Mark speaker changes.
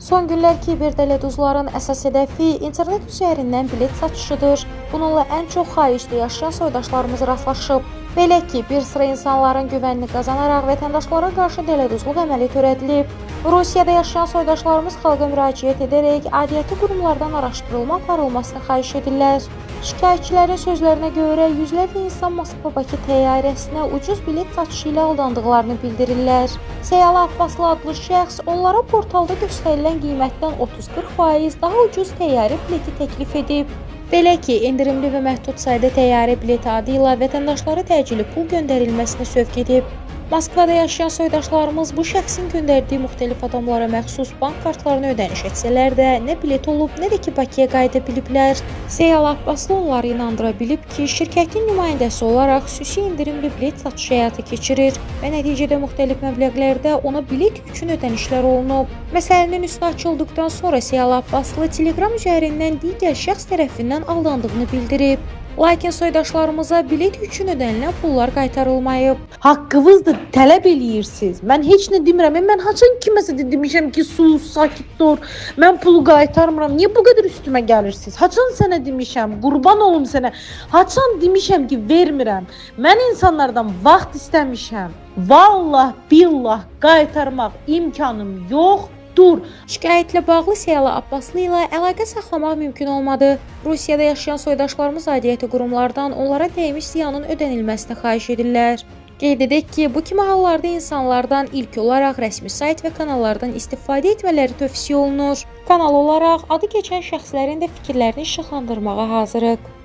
Speaker 1: Son günlər kiber dələduzların əsas hədəfi internet üzərindən bilet satışıdır. Bununla ən çox xaricdə yaşayan soydaşlarımız rastlaşıb. Belə ki, bir sıra insanların güvənini qazanaraq vətəndaşlara qarşı dələduzluq əməli törədilib. Rusiyada yaşayan soydaşlarımız xalqa müraciət edərək aidiyyəti qurumlardan araşdırılma aparılmasını xahiş edirlər. Şikayətçilərin sözlərinə görə yüzlərlə insan Moskva-Bakı təyyarəsinə ucuz bilet satışı ilə aldandıqlarını bildirirlər. Səyalı Abbaslı adlı şəxs onlara portalda göstərilən qiymətdən 30-40% daha ucuz təyyarə bileti təklif edib. Belə ki, endirimli və məhdud sayda təyyarə bileti adı ilə vətəndaşlara təcili pul göndərilməsinə sövq edib. Moskvada yaşayan soydaşlarımız bu şəxsin göndərdiyi müxtəlif adamlara məxsus bank kartlarına ödəniş etsələr də, nə bilet olub, nə də ki Bakıya qayıda biliblər. Seyal Abbaslı onları inandıra bilib ki, şirkətin nümayəndəsi olaraq xüsusi endirimli bilet satışı həyata keçirir və nəticədə müxtəlif məbləğlərdə ona bilet üçün ödənişlər olunub. Məsələnin üstü açıldıqdan sonra Seyal Abbaslı Telegram üzərindən digər şəxs tərəfindən aldandığını bildirib. Lakin soydaşlarımıza bilet üçün ödənilən pullar qaytarılmayıb.
Speaker 2: Haqqınızdır, tələb eləyirsiz. Mən heç nə demirəm. Mən haçan kiməsə də demişəm ki, sus, sakit dur. Mən pulu qaytarmıram. Niyə bu qədər üstümə gəlirsiz? Haçan sənə demişəm, qurban olum sənə. Haçan demişəm ki, vermirəm. Mən insanlardan vaxt istəmişəm. Vallah, billah qaytarmaq imkanım yoxdur.
Speaker 1: Şikayətlə bağlı Seyala Abbaslı ilə əlaqə saxlamaq mümkün olmadı. Rusiyada yaşayan soydaşlarımız aidiyyəti qurumlardan onlara dəymiş ziyanın ödənilməsini xahiş edirlər. Qeyd edək ki, bu kimi hallarda insanlardan ilk olaraq rəsmi sayt və kanallardan istifadə etmələri tövsiyə olunur. Kanal olaraq adı keçən şəxslərin də fikirlərini işıqlandırmağa hazırıq.